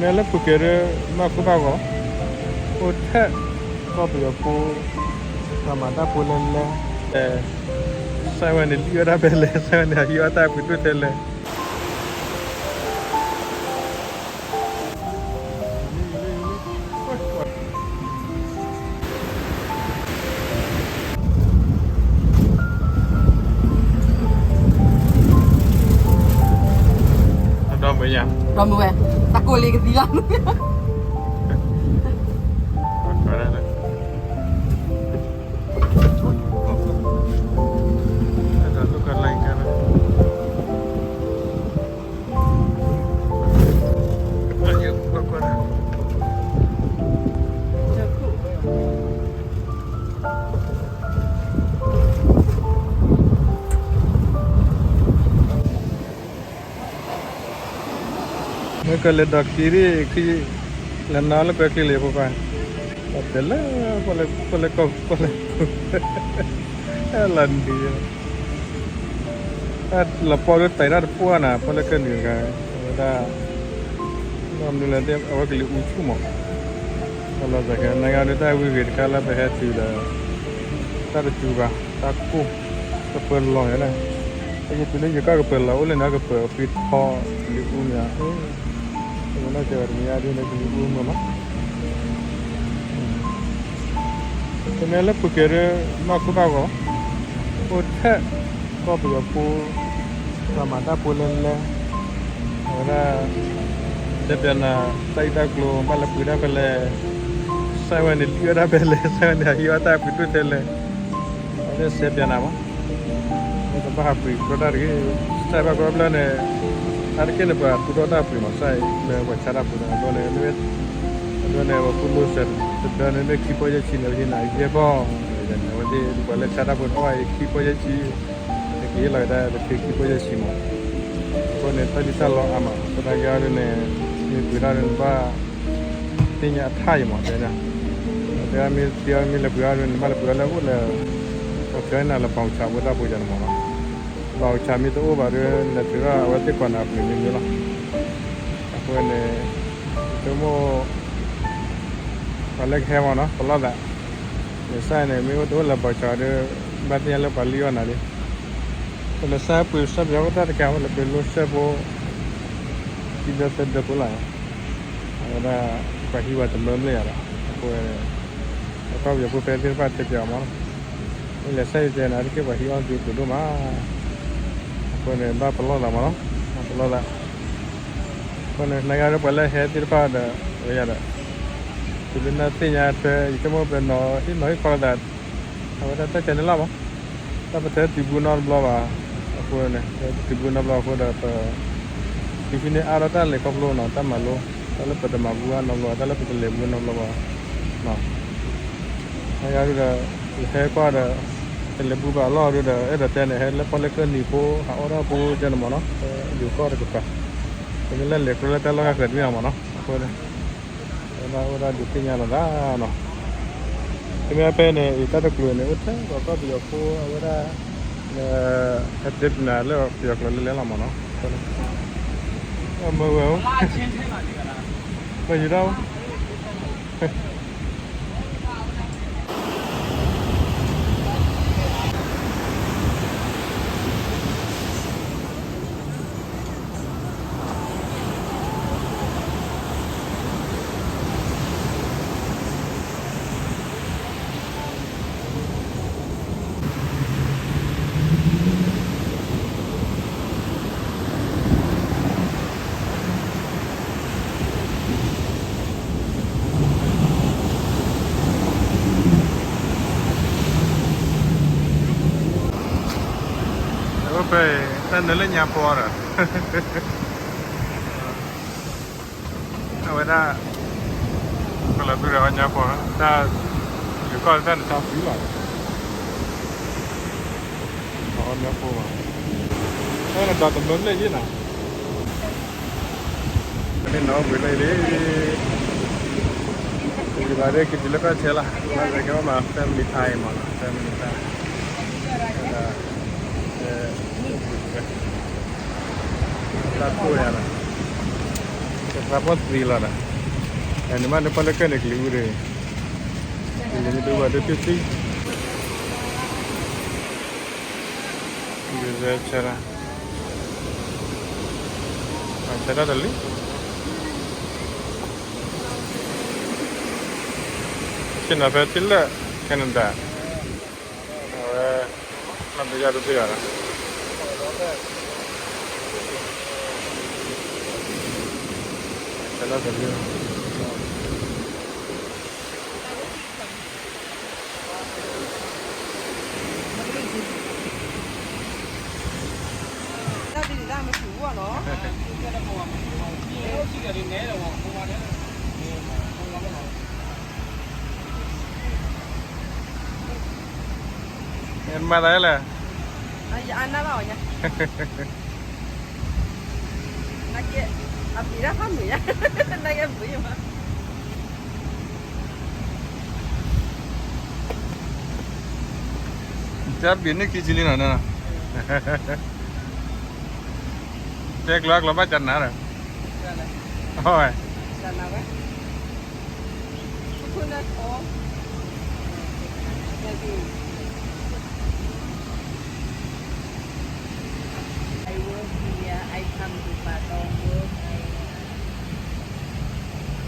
မ့ၢ်လၢပူၤကွံာ်ဒီး ဘၣ်ကိၢ်ဘၣ်ဂီၤ, အိၣ်ထဲ ကီၢ်ပယီၤဖိ တၢ်မၤတၢ်ဖိလဲၣ်လဲၣ်, စဲးဝဲန့ၣ် လံၣ်အီၣ်တၢ်ဖဲလဲၣ်, စဲးဝဲန့ၣ် ဟံးအီၣ်တၢ်ပှ့ၤဒိၣ်ထဲလဲၣ်. ဒီမုၢ်ဝဲ တၢ်ကိၢ်လ့ကသံလီၤ. မ့ၢ်ကလဲၤဒီးက့ၤဒ်ခံ, လဲၤနီၤလၢကွဲၤကျိၤလံဖိခွါ, ပှၤတဲလၢ ပှၤလဲၤကီၢ် ပှၤလဲၤ လီၤနံၤ, လီၤပှီၢ်ဒ်တၢ်အံၤတၢ်တပှၢ်နၤ ပှၤလဲၤကီၢ်နံၤတဂၤ, အဝဲဒၣ် ဘၣ်မနုၤလဲၣ် အဝဲကလံၤအူဆူၣ်မး, ပလီၤစဲးခဲ နဂၤဒ်တၢ်ဝံၤဂ့ၤတခါ လၢပဟဲတုၤဒီး တၢ်တစူၤဘၣ် တၢ်ကိၢ် ကပၢၤလီၤန့ၣ်, ယတုၤလၢယကီၢ်ကပၢၤလီၤ အိၣ်လၢန့ၣ် ကပၢၤအဖံထီ ကလံၤအူမး, ပဝဲဒၣ်စဲးဝဲတမံၤအါဒ်န့ၣ် ကလံၤအူမးလီၤ. တမ့ၢ်လၢပူၤကွံာ်ဒီး ဘၣ်ကိၢ်ဘၣ်ဂီၤ, အိၣ်ထဲ ကီၢ်ပယီၤဖိ တၢ်မၤတၢ်ဖိလဲၣ်လဲၣ်, အဝဲဒၣ် တဲပျးနၤ တၢ်အံၤတၢ်ကျိၤ ဘၣ်လဲၤပှ့ၤတၢ်ဖဲလဲၣ်, စဲးဝဲန့ၣ် လံၣ်အီၣ်တၢ်ဖဲလဲၣ်, စဲးဝဲန့ၣ် ဟံးအီၣ်တၢ်ပှ့ၤဒိၣ်ထဲလဲၣ်, အဝဲတဲပျးနၤမး, နကဘၣ်ဟးပှ့ၤကီတၢ်တဂ့ၤ, စဲးဘၣ်ကီဘျၢန့ၣ်, အါတက့ၢ်န့ၣ် ပှၤသူၣ်ထီၣ်တၢ်ပှ့ၤမး စဲးလၢပှၤဆါတၢ်ဖိန့ၣ် အဒိန့ၣ် အဒိန့ၣ် ပှၤဖိလိစဲး တဒၢန့ၣ်မ့ၢ်ခံပီၢ်ယဲၢ်ဆံန့ၣ် ဟ့ၣ်နၤယဲၢ်ပီၢ်, အဝဲသ့ၣ်ပှၤလၢဆါတၢ်ဖိန့ၣ် အီၣ်ဝဲခံပီၢ်ယဲၢ်ဆံ, နကဟ့ၣ်လီၤကဒါတဖဲခံပီၢ်ယဲၢ်ဆံမး, အဃိန့ၣ် တၢ်လံၣ်တၢ်လီအါမး သနာ်က့အီၤဒ်န့ၣ်, မ့ၢ်ပှ့ၤတၢ်န့ၣ် နဘၣ် သ့ၣ်ညါအထါအံၤမး တဲဒၣ်, တဲမ့ၢ်သ့မ့ၢ်လဲၤပှ့ၤအီၤဒ်န့ၣ် ဘၣ်လဲၤပှ့ၤအီၤလၢအအိၣ်လၢ ပှၤဖျါနၤလၢ voucher ဖိတၢ်ဖိယၤန့ၣ်မးလီၤ, voucher မ့ၢ်တအိၣ်ဘၣ်ဒီး လဲၤထုးထီၣ်အဝဲသ့ၣ်ကိးနၤပှ့ၤမ့ၢ်မ့ၢ်လီၤ, အဃိန့ၣ် ဆိကမိၣ် ပှၤလၢကဟဲမးနီၤ ပလီၢ်သး, လဲၤစဲးန့ၣ် မ့ၢ်အိၣ်တအိၣ်လၢ voucher ဒီး ဘၣ်သ့ၣ်ညါလၢပှၤလံၣ်အီၣ်နၤလံ, ပလဲၤစဲးပှ့ၤစဲးပယီၤဖိတၢ်တကးဝဲ လဲၤပှ့ၤလိစဲးဖိ ခံဒၢသၢဒၢဖိလီၤ, အဝဲဒၣ် ပှၤဟံးဝဲတမၢဘျဲၣ်ယၤဒီး အဃိ ပှၤကီၢ်ပယီၤဖိဖဲသ့ၣ်တဖၣ်တဲပျးအီၤမးနီၤ, မ့ၢ်လဲၤစဲးယတဲနၤတက့ၢ် ပှၤဟံးအီၣ်က့ၤပှ့ၤဒိၣ်မး, အဃိန့ၣ် ဘၣ်ပလီၢ်သးမးနီၤ, ဘၣ်ပလီၢ်သး, အဃိန့ၣ် နဂၤဒီးပှၤလၢဟဲသ့ၣ်တဖၣ်ဒီး အဝဲယၤဒီး တုၤလၢနသ့ၣ်ညါထွဲ ယဆိကမိၣ်ပနီၤဟ့ၣ်နီၤဟ့ၣ်ခီလိာ်သး, အဝဲဒၣ်တၢ်ကဲန့ၣ်လီၤမး, တၢ်ပတဲတုၤဘုနီတဘျီဘၣ်, အဃိန့ၣ် ပတဲတုၤဘုနီတဘျီအဃိဒီး ပ ပဟံးန့ၢ်အါထီၣ်တၢ်လဲၤခီဖျိနီၤ တၢ်မၤလိ, တၢ်လၢပတမၤဘုအါနီတဘျီ တၢ်လၢပတလဲၤဘုနီတဘျီဘၣ်, နဂၤဒီး ယဟဲကွၢ်ဒီး တလဲၤဘုဘၣ်အလီၢ်ဒီး အဲၣ်ဒိးတဲန့ၣ် ဟဲလၢပီၣ်လဲၣ်ကၢၢ်နံၤဖိ ဟးအီၣ်တၢ်ဖိကဲန့ၣ်မးနီၤ, ယိၤကီၢ်တကပၤ, ပမ့ၢ်လၢလဲၤကျိလၢတၢ်လီၢ်ဂၤဃၢၤတမ့ၢ်မးနီၤ, အဃိန့ၣ် အဝဲဒၣ်ဒုးသ့ၣ်ညါလီၤသးနီၤ, တမ့ၢ်ဖဲန့ၣ် အတၢ်တကျိၤန့ၣ် အိၣ်ထဲပှၤကီၢ်ပယီၤဖိ အဝဲဒၣ် လၢ ဟဲတဲပနၤလၢပယီၤကျိာ်လဲၣ်လဲၣ်လီၤမးနီၤ, အမၢဝဲအိၣ် ပယီၤဒၣ် ဖဲ တၢ်နၢၤလၢညါဖိဒီး အဝဲဒၣ် ကလီၤသူဒီးအီၣ်ညါဖိ, တၢ် ယကီၢ်တၢ်န့ၣ်တၢ်ဖုလီၤ, အီၣ်ညါဖိဘၣ်, အဲၣ်ဒိးတမၢဘျဲၣ်ယ့ၣ်နၤ, မ့ၢ်နီၢ်ဘှံးလၢလံ, ယဘၣ်ဒ်က့ၤတုၤလၢကီၢ်ဆဲးလီၤ, ဘၣ်ကဲဘၣ်မး family time မး family time, တၢ်ကိၢ်ယၤလီၤ. သးပှၢ်သံလီၤဒီး, နမ့ၢ်နပှၢ်လၢကၢၢ်န့ၣ် ကလံၤအူဒၣ်, ကလံၤမ့ၢ်တအိၣ်ဘၣ်ဒၣ်တုၤသံ, ဆၢ, ဆၢတၢ်တလံ, ဆ့ၣ်နီၤဖဲထံလၢ Canada, အဝဲ နီၢ်တယၢ်တသ့ဘၣ်ဒီး, ဆၢတၢ်တလံ မၤသးလဲၣ်, ယအါနၢ်ဘၣ်အီၤညါ, နာ်က့, အပျံၤတၢ်ဖးမုာ်ညါ, နာ်က့မုာ်ယမး, ကဘ့ၣ်န့ၣ်ခံဆံလံနီၤ, တဲကျိၤကျိၤဘၣ်ကနၤဒီး, ဝဲ I work here, I come to Patong work, I, uh,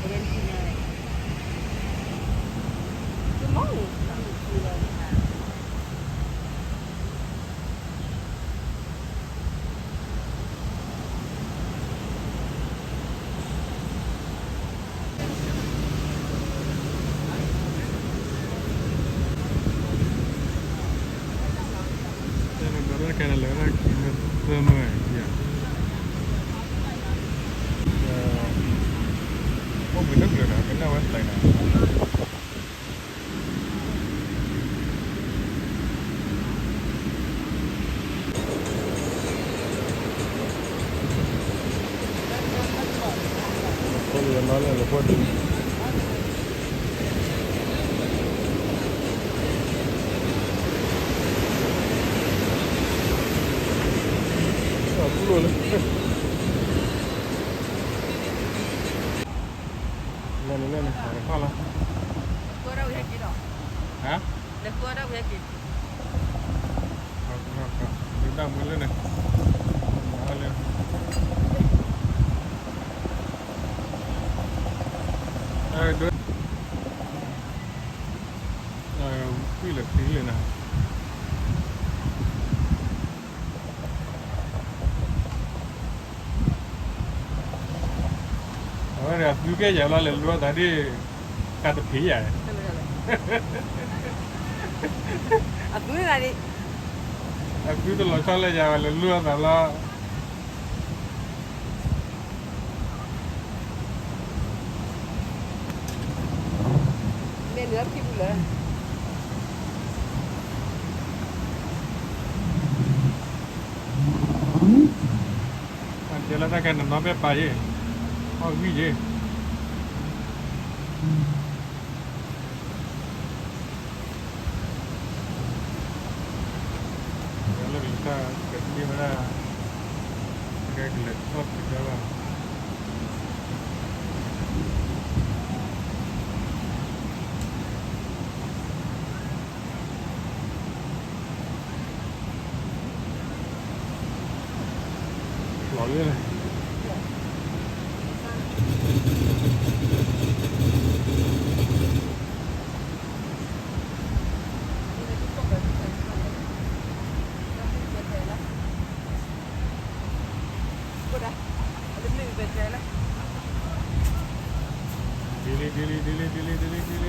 seventy-nine. Good morning. Thank you, welcome. လၢန့ၣ်လၢန့ၣ် ဟးတခီလီၤ, ဟါ, ဒၣ်မုၢ်လၢန့ၣ်, လၢ, ကွံာ်လၢခံလၢနၤ အဝဲန့ၣ် အသုကဲယၤလီၤ လဲၤလူၤအသးဒ် တၢ်တဖံးယၤ, အသုန့ၣ်, အသုတလီၤဆီလၢယၤ လဲၤလူၤအသးလီၤ. မ့ၢ်နုၤအဖံပူၤလၢ အကဲလၢတၢ်ကဲနနီၢ်ပဲပာ်ယ့ၣ်, အီၣ်ဂံၢ်ယ့ၣ်, လၢကလံၤတၢ်ကဒံဝဲဒၣ်, ကဲကလဲၤထီၣ်ဖံးတၢ်ဘၣ်. လီၤလၢ, ဒ်လံ, ဒ်လံ, ဒ်လံ, ဒ်လံ, ဒ်လံ, ဒ်လံ, ဒ်လံ, ဒ်လံ, ဒ်လံ,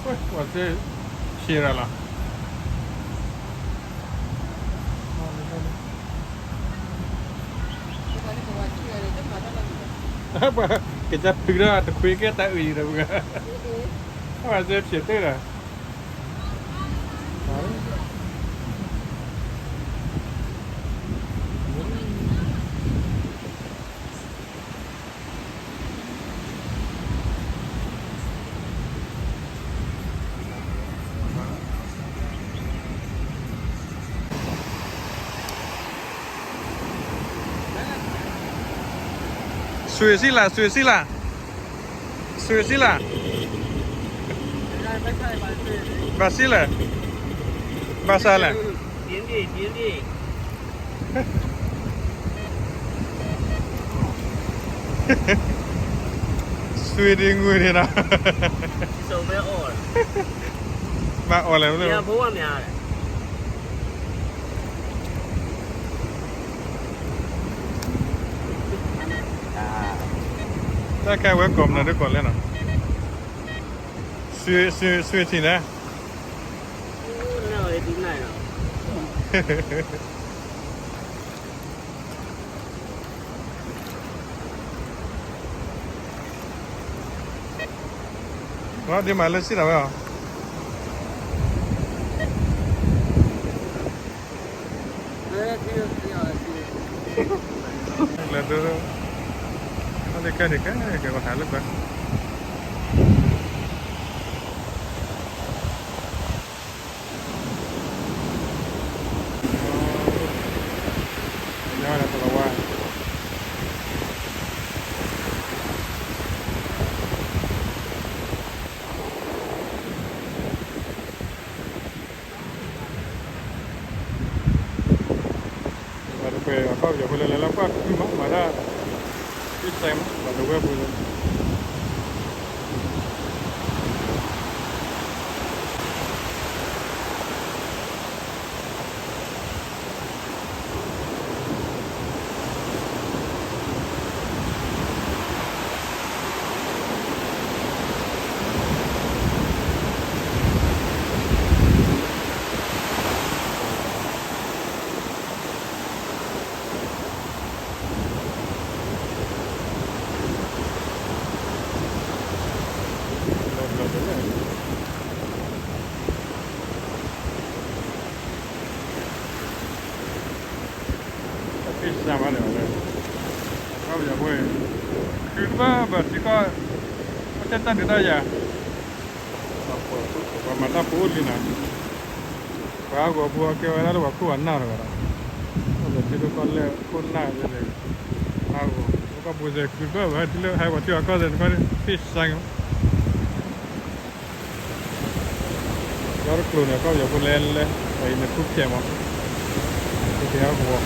ဝဲ, ဝဲသ့ၣ်, ဆံးရၤလီၤ. ကစၢ်ဖုးဒီးတခွ့ကဲတၢ်အုးအံၤဒီးပဂၤ, အဝဲသ့ၣ်ဖျဲးတ့ၢ်ဒီး လၢ Switzerland, Switzerland, Switzerland, Basel, Basel. ဆွေတွေငွေတွေနော် မအီၣ်လဲၣ်မလို့ တၢ်ခဲဝဲကိးမနုၤဒ်ကိးလဲၣ်နီၤ ဆွေ, ဆွေ, ဆွေထံန့ၣ် ဒ်မးလၢစံၣ်တၢ်ဝဲအီၤ လဲၤဒိ, အလၢခဲန့ၣ်ခဲကဲပဟးလၢပှၤ ညါဝဲဒၣ်တလီၤဝါ ပှၤတပှဲၤအခီပညီဖိလဲၤလဲၤလၢပှၢ်ခုမး မၤတၢ် FaceTime မး ပှၤတဝဲပူၤလၢ တၢ်ဖ့ၣ်စၢ်မးန့ၣ် အခီပညီဖိ ခုတဘၣ်ဘၣ်ထံကီၢ် အိၣ်ထဲတၢ်ဒုးတၢ်ယၤ ပှၤမၤတၢ်ဖိအိၣ်လံနီၤ ပှၤဟးဂီၤဖိအကဲဝဲဒၣ်လၢပှၤခိၣ်ပှၤနၢ်တဂၤဒီး အိၣ်ဒီးထံဒိၣ်ကီၢ်လဲၢ်ခိၣ်နၢ်ယဲန့ၣ် ဟးဂီၤ ကီၢ်ပူၤစဲးခုတဘၣ်ဘၣ်ထံလၢဟဲပှၤထံပှၤကီၢ်စဲးန့ၣ် ဖ့ၣ်စၢ် ကၠီတကျိၤန့ၣ် ကီၢ်ပယီၤဖိလဲၤလဲၤ အံၤန့ၣ်ခူၣ်ဖျဲးမး ခူၣ်ဖျဲးဟီၣ်ကဝီၤ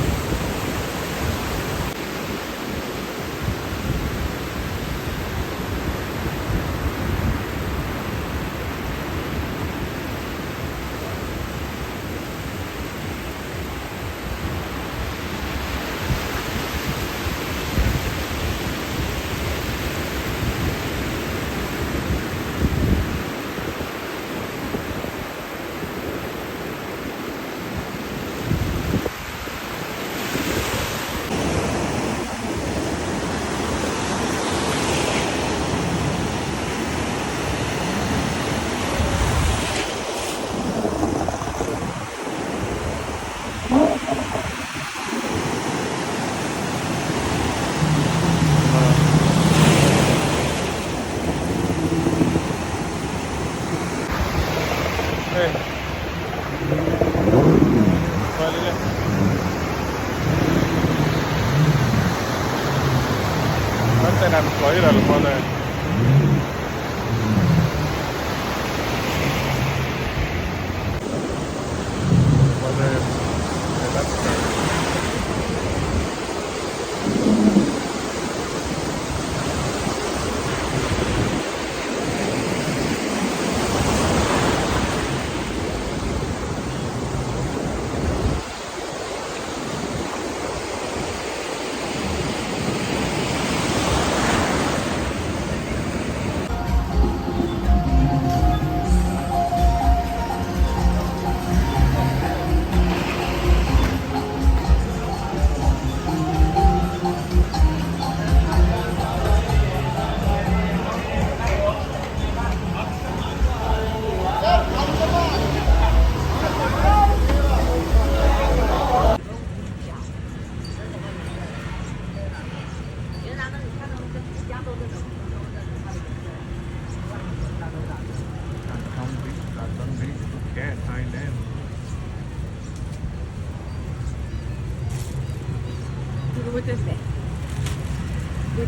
လၢ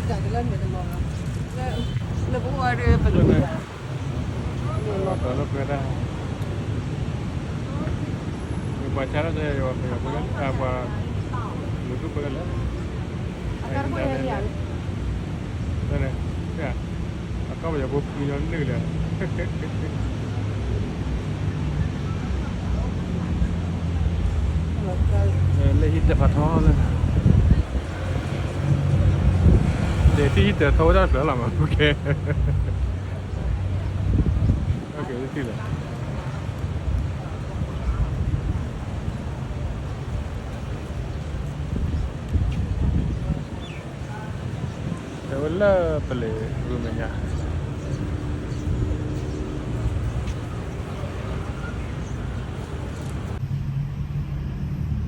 ပအိၣ်ဒီးပက လီၤတီၤလၢပှဲၤဒၣ်, ပှၤဆါလၢယွၤပယီၤဖိလၢ ပှၤလူၤဒိၣ်ဖိလၢလဲၣ်, အကါတဘိန့ၣ်, အကါပယီၤဖိဖုညီနုာ်လၢ လၢဟံၣ်တဖးထီလၢ, ဒ်ထံၣ်ဟံၣ်တဖးထီဝဲဒၣ်တဖျၢၣ်လီၤမး, ကဲ, ကဲ, ထံၣ်လၢ တဲဝဲလၢပလဲၤဂုာ်မဲာ်ညါ,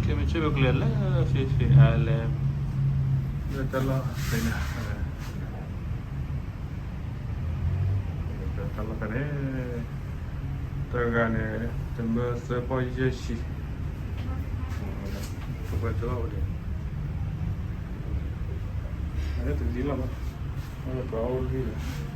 ကဲ မ့ၢ်ဆ့ၣ်ပကလဲၤလၢ Fishing Island, လၢတၢ်လီၢ်ဖဲန့ၣ်, တၢ်လီၢ်ဖဲန့ၣ်, တဂၤန့ၣ် တမၢသၢပီၢ်ယဲၢ်ဆံ, ပှဲၤတလီၢ်အိၣ်ဒံး, အတဒ်လီၤဘၣ်, ပှၤအိၣ်လွံၢ်လီၤ.